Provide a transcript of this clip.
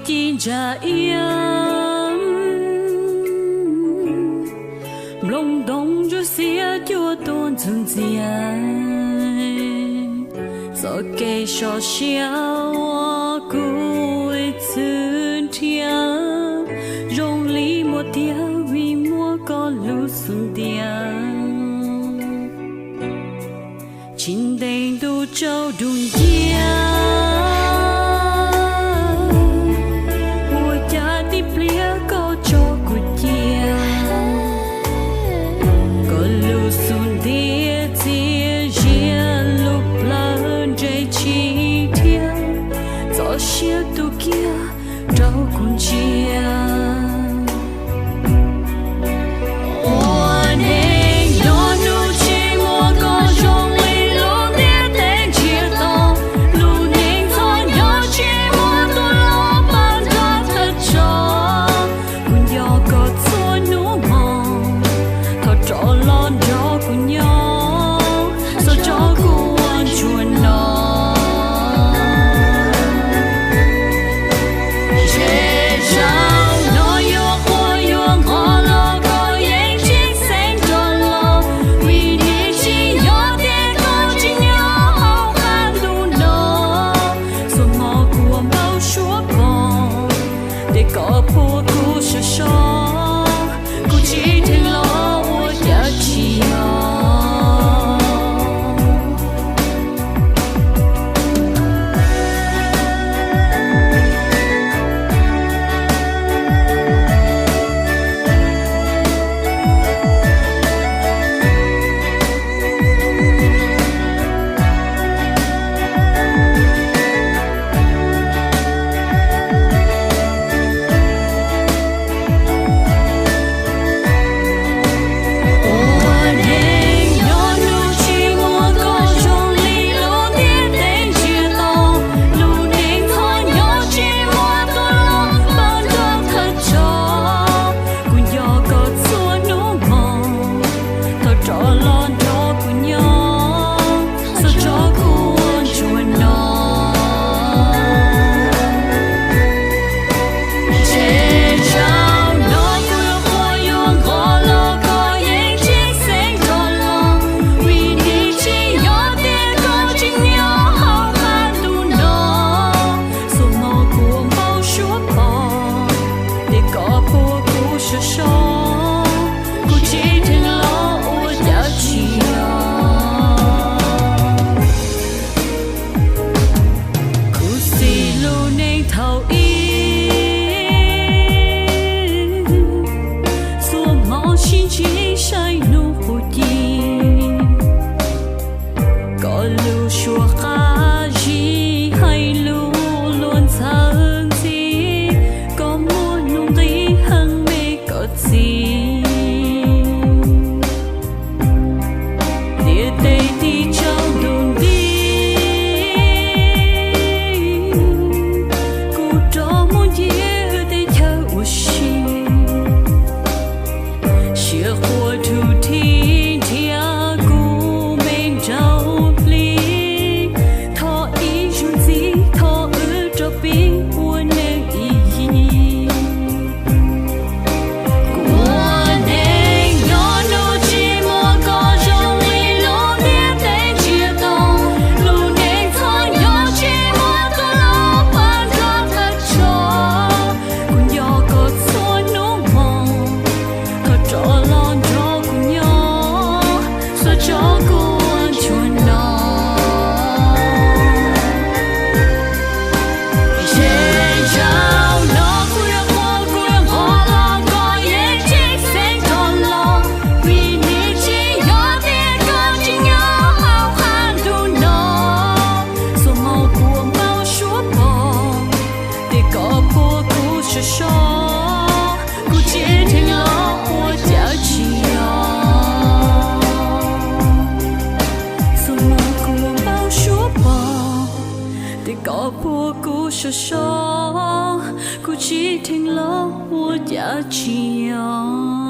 Ci ntsa iab, nplooj ntoo ntsuab xiab cuaj tuaj ntxuag ntxias, txoj kev sov siab uas kuv txwv nrhiav zoo li muaj tiag vim muaj koj lub xub ntiag. Tsis ntev ntuj tsaus dub nciab, ua cas tib pliag koj tso kuv cia. Koj lub xub ntiag txias zias lub plawv nres tshis thiab txoj sia tu kiag rau kuv ntsia. Ua neej nyob hnub tsis muaj koj zoo li lub ntiaj teb ntsiag to, lub neej txom nyem tsis muaj tus los pab nrog thawj tso. Kuv nco koj txhua hnub hmo, thov rov los nrog kuv nyob, xov tso kuv ua ntsuag no. Ntshe zaum no yuav quaj yuav nqho los koj yeej tsis xeeb rov los, vim nws tsis yog tias koj tsis nyob hauv qab ntuj no. Xuas hmo kuv ua npau suav pom, ces koj puag kuv sov so, kuv tsis dheev los ua cas tsis yog. Ua neej nyob hnub tsis muaj koj zoo li lub ntiaj teb ntsiag to, lub neej txom nyem tsis muaj tus los pab nrog thawj tso. Kuv nco koj txhua hnub hmo, thov rov los nrog kuv nyob, xov tso kuv ua ntsuag no. Ntshe zaum no kuv yuav quaj yuav nqho los koj yeej tsis xeeb rov los, vim nws tsis yog tias koj tsis nyob hauv qab ntuj no. Xuas hmo kuv ua npau suav pom, ces koj puag kuv sov so, kuv tsis dheev los ua cas tsis yog. Khuv xim lub neej thaum ub, xuas hmo sib ntsib saib hnub qub ci. Koj lub suab qab zib hais lus luag ntxhawv ntxiv, koj muaj hnub nqi heev me koj txiv. Ntiaj teb tig tsaus ntuj nti, kuv rov mus ncig wb teb chaws ua si. Siab quaj rhuv rhij nrhiav kuv me nraug plig, thov ib zaug ntxiv thov wb rov pib ua neej ib yig. Kuv ua neej nyob hnub tsis muaj koj zoo li lub ntiaj teb ntsiag to, lub neej txom nyem tsis muaj tus los pab nrog thawj tso. Kuv nco koj txhua hnub hmo, thov rov los nrog kuv nyob, xov tso kuv ua ntsuag no. Ntshe zaum no kuv yuav quaj kuv yuav nqho los koj yeej tsis xeeb rov los, vim nws tsis yog tias koj tsis nyob hauv qab ntuj no. Xuas hmo kuv ua npau suav pom, ces koj puag kuv sov so, kuv tsis dheev los ua cas tsis yog. Xuas hmo kuv ua npau suav pom, ces koj puag kuv sov so, kuv tsis dheev los ua cas tsis yog.